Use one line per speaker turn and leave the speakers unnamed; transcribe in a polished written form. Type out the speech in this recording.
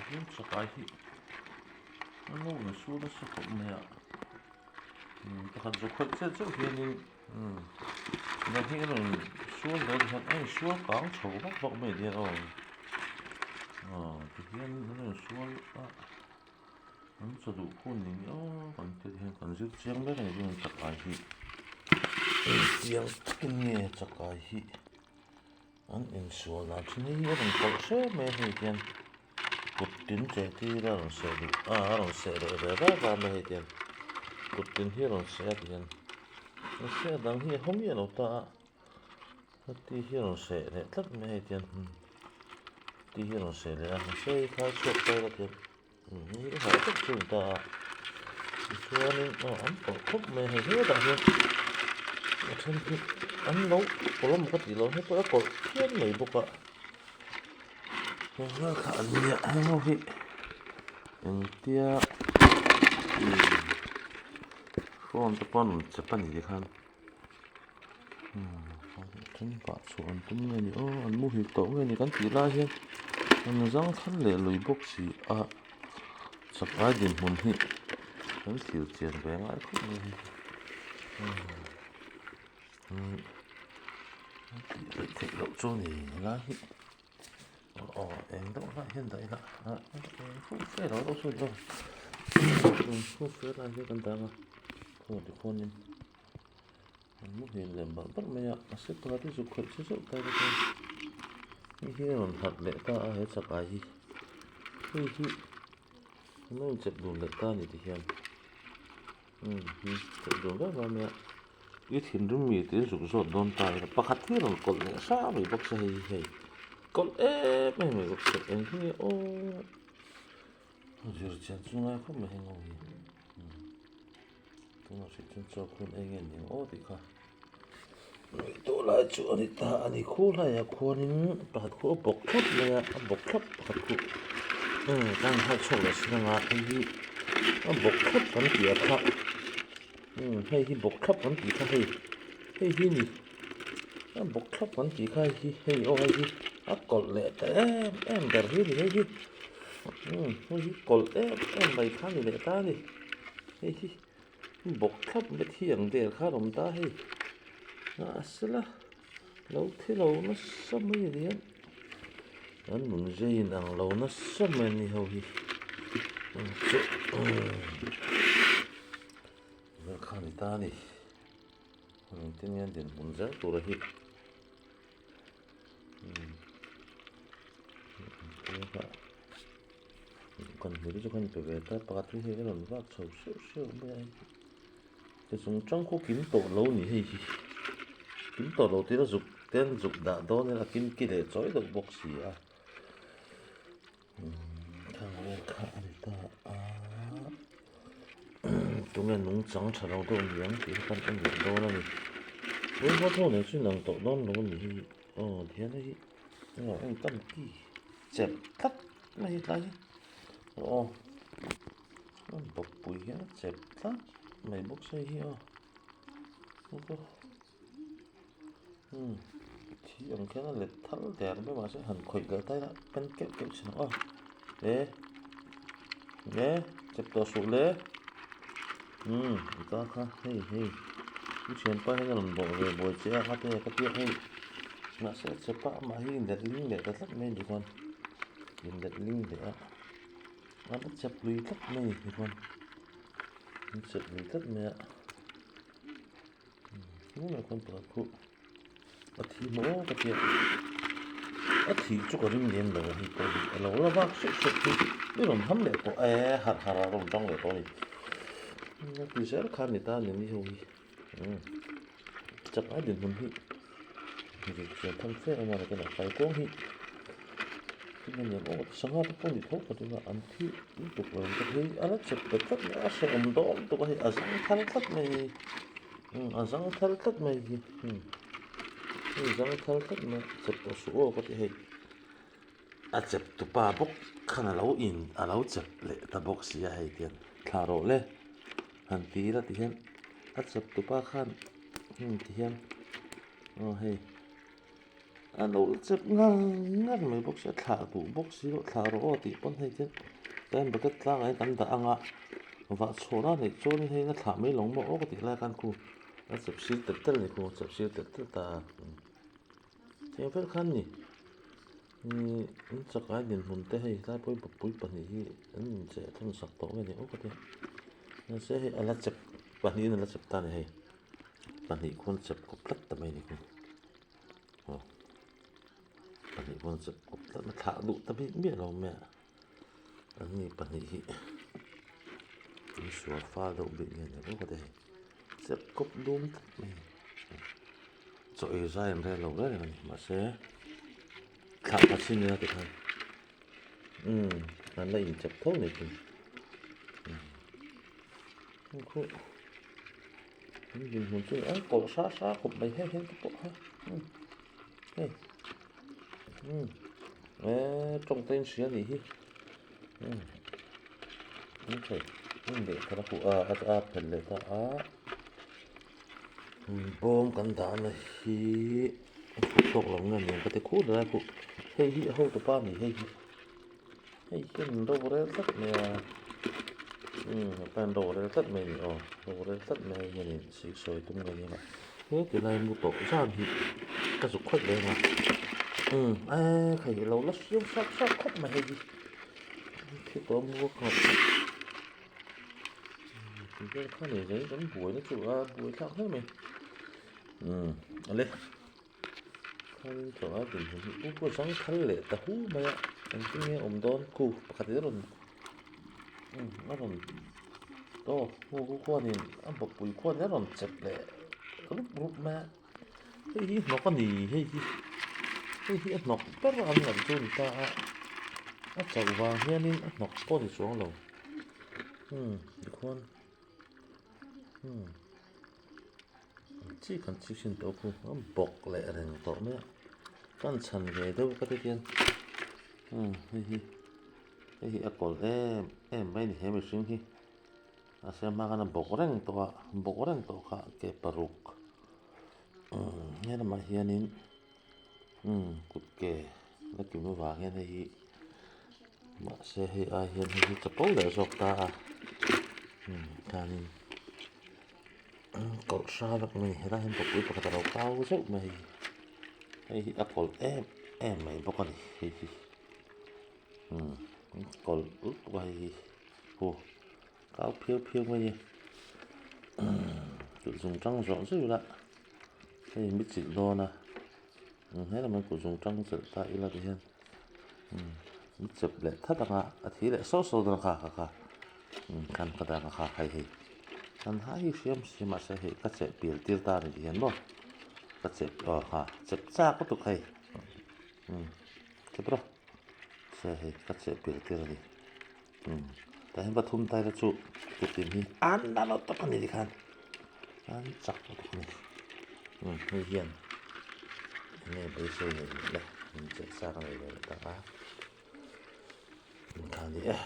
Hian chakai hi an lo insual nasa khawp mai a pakhat zawk khawih chet zeuh hianin dang hi a rawn sual leh a hian a insual kang chho vak vak mai nia aw aw tihian an rawn sual a an chaw duh hun ni miau kan ti hian kan zir chiang ber a ni chuan chakai hi engtiang takin nge chakai hi. An insual dan thin hi a rawn kawlh hrep mai a hei hian kut tin che tir a rawn seh duh a a rawn seh leh ve vak a hei hian kut tin hi a rawn seh a ti hian mahse a dang hi a haw miah lo ta a heti hi a rawn seh leh tlat mai a hei hian heti hi a rawn seh leh a mahse hei khai chhuak ta ila ti hian. Hei hi harh vek chu a ni ta a tichuanin aw an tawrh khawp mai a hei hetah hian a then hi an lo kawlh emaw ka tih loh hei pawh a kawlh phian mai bawk a heng vel kha an nia heng ho hi engtia phone te pawh an rawn chep a ni tikhan. Then pah chhuah an tum nge ni aw an muhil tawh nge ni kan tih lai hian an zang thar leh lui bawk si a chakai dinhmun hi kan thlir chian ve ngai khawp mai a ni tih theih theih loh chu a ni helai hi aw eng deuh lai hian dah ila eng fum fe lo deuh sawn aw eng fum fe lai hi kan dah ang a khaw tikhuanin. An muhil lem barh barh mai a, a sep pakhat hi zuk khawih che zeuh ta bawk a, hei hi a rawn harh leh ta a he chakai hi, hei hi an lo inchep dun leh ta a ni tihian umm chep dun vak vak mai a, i thinrim mi tih zuk zawt dawn ta ila pakhat hi a rawn kawlh leh hram mai bawk se hei hi hei kawlh em em mai bawk se eng hi nge aw zir chian chu ngai khawp mai heng ho hi. Tunah hrih chuan chaw khun eng nge ni ang aw tih kha ngaihtuah lai chu a ni ta a ni khu laiah khuanin pakhat khu a bawk thlap mai a a bawk thlap pakhat khu umm kan inhal chhuak leh sin anga hei hi a bawk thlap kan tih a kha umm hei hi bawk thlap kan tih kha hei hei hi ni a bawk thlap kan tih kha hei hi hei aw hei hi a kawlh leh ta em em ber hi a ni hei hi umm hei hi kawlh em em mai kha a ni leh ta a ni. Hei hi bawk thlap mai thiang der kha a awm ta hei mahsela lo thi lo nasa mai a ni a an nun zai in ang lo nasa mai a ni ho hi vel kha a ni ta a ni engtin nge an dinhmun zel tur a hi. Kan hmu te chu khan pe ve ta pakhat hi hei a rawn vak chho hreuh hreuh mai a hei chung tang khaw kim tawh lo ni hei hi kim tawh lo tir a zuk ten zuk dah dawn ila kim ki leh chawi deuh bawk si a thang vel kha a ni ta a tunge nungchang tha lo deuh ni ang tih hi kan en leh dawn a ni ruihhlo tho nen chu inang tawh dawn lo a ni hei aw tihian hei hi aw hei tam ki chep tlat mai hi tlai hi aw a bawkpui hian a chep tlat mai bawk se hi aw. Umm thi ang khian a let thal der mai mahse han khawih leh ta ila pen keuh keuh thin ang aw e e chep tawh suh le umm i ta kha hei hei i thianpa hian a rawn bawh ve buai che a ngate ka tia hei mahse a chep a amah hi in let ling leh ta tlat mai a ni chuan in let ling leh a a la chep lui tlat mai a ni chuan an chep lui tlat mai a. Tunah khuan pakhat khu a thi maw ka tia a thih chu ka ring lem lo a hei pawh hi a lo la vak hreuh hreuh hi i rawn ham leh tawh e harh harh a rawn tang leh tawh a ni a ti zel kha a ni ta a ni ni ho hi chak ai dinhmun hi zirchian tham fe awm a nakinah kaikuang hi. Sangha te pawh ni tho khat ila an thi lutuk lo ang hei a la chep ta tlat mai a hrehawm dawn lutuk a hei a zang thar tlat mai hi umm a zang thar tlat mai hi umm hei zang thar tlat mai a chep tawh suh aw ka ti hei a chep tupa bawk khan a lo in a lo chep leh ta bawk si a hei tiang thla rawh le han ti ila ti hian a chep tupa khan umm ti hian aw hei. A lo la chep ngar ngar mai bawk sia thlah duh bawk si loh thlah rawh aw tih pawn hei te tlai bucket tlangah hian kan dah ang a vah chhuahna a neih chuanin hei a thlah mai lo maw aw ka tih lai khan khu a chep sir telh telh a ni khu chep sir telh telh ta a tiang vel khan ni ihh an chakai dinhmun te hei tlai pawhin pui pahnih hi an incheh thawn sak tawh nge ni aw ka ti mahse hei a la chep pahnihin a la chep ta a ni hei pahnih khuan chep kawp tlat ta mai a ni khu. Aw pahnih pawn chep kawp tlat a thlah duh ta bik miah lo mai a an ni pahnih hi an sual fal deuh bik nge ni bawk a te chep kawp dum tlat mai chaw ei zai an rel lo reng reng a ni mahse thlah pha chin ila tikhan umm an la inchep tho mai thung. An dinhmun chu an kawlh hrah hrah khawp mai hei heng te pawh kha hei eee tawng te in hria anih hi an thei an leh thar a huh a a phelh leh ta a bawm kan dahna hi a fuh tawk lo nge niang ka ti khur lai pawh hei hi a hotupa a ni hei hi. Hei hian in rorel tlat mai a umm hepa hian rorel tlat mai a ni aw rorel tlat mai a hianin siksawi tum nge nia he ti lai mu tawh zan hi ka zuk khawih leh ang a umm eee hei a lo la hriam hrap hrap khawp mai hei hi thi tawh a mu a kha ti vel kha ni zai kan buaina chu a buaithlak hle mai umm awle. Khanin tawh a dinhmun hi u pawh zang thal leh ta hu mai a engtin nge awm dawn khu pakhat in a rawn umm a rawn aw hu hu khuanin a bawkpui khuanin a rawn chep leh rup rup mai a hei hi hnawk a ni hei hi hei hi a hnawk ber ang ngaih chu a ni ta a a chauh vang hianin a hnawk pawh a ni chuang lo umm tikhuan umm. Chi kan chi hrin tawh khu a bawk leh reng tawh mai a kan chhan ve deuh ka ti hian umm hei hi hei hi a kawlh em em mai a ni he mihring hi mahse a hma khan a bawk reng tawh a bawk reng tawh kha ke paruk umm he lamah hianin umm kut ke la kim avang hian hei hi mahse hei ai hian hei hi chapo leh zawk ta a umm khanin. Kawlh hra vek mai a ni helai hian bawkpui pakhat a lo kau zeuh mai a hei hi a kawlh em em mai bawk a ni hei hi umm kawlh lutuk a hei hi hu kau phiau phiau mai a ni umm kut zung tang zawh zeuh ila hei mi chilh dawn a umm he lamah kut zung tang chelh ta ila ti hian umm mi chep leh that ang a a thi leh sawh sawh dawn a kha kha kha umm khan ka dah ang a kha hei hei kan hai hi hriam si mahse hei ka cheh pial tir ta a ni tih hian maw ka chep aw ha chep chak lutuk hei umm chep rawh se hei ka cheh pial tir a ni umm tah hian pathum tai te chu kuttin hi an la lo tawp a ni tikhan an chak lutuk a ni umm hei hian enge beisei nei le min cheh chak a nei ve leh ta a. Tha ni e.